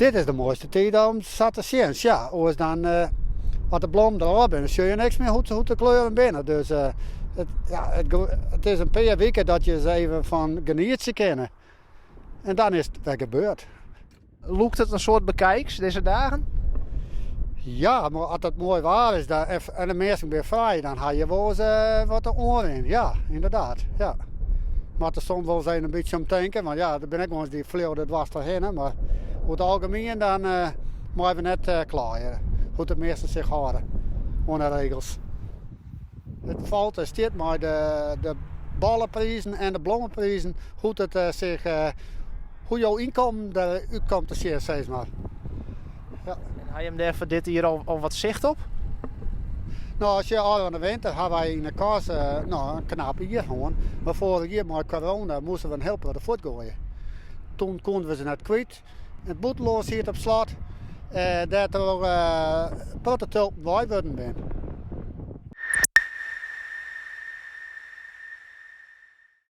Dit is de moaiste tiid om sa te sjen. Sja, oars dan as de blommen der ôf binne, sjoch je niks mear hoe't de kleuren binne. Dus it, ja, it is in pear wike dat je se even fan genietsje kinne. En dan is it wer gebeurd. Lûkt it in soad bekijks dizze dagen? Ja, mar as it moai waar is en de minsken binne frij, dan ha je wol ris wat te oanrin. Ja, ynderdaad. Ja. Moat der soms wol ris even in bytsje om tinke, want ja, der binne ek wolris dy fleane der dwars trochhinne, mar oer it algemien dan meie we net kleie hoe't de minsken sich hâlde oan de regels. It falt en stiet mei de bolleprizen en de blommeprizen hoe't it sich, hoe jo ynkommen der út komt te sjen, sis mar. Ja. En ha jim dêr foar dit jier al wat sicht op? No, as je ôfrûne winter ha wy yn de kas no, in knap jier hân. Mar foarich jier mei corona moasten we in hiel protte fuortgoaie. Toen koenen we se net kwyt. It bûtenlân siet op slot. Dêrtroch protte tulpen wei wurden binne.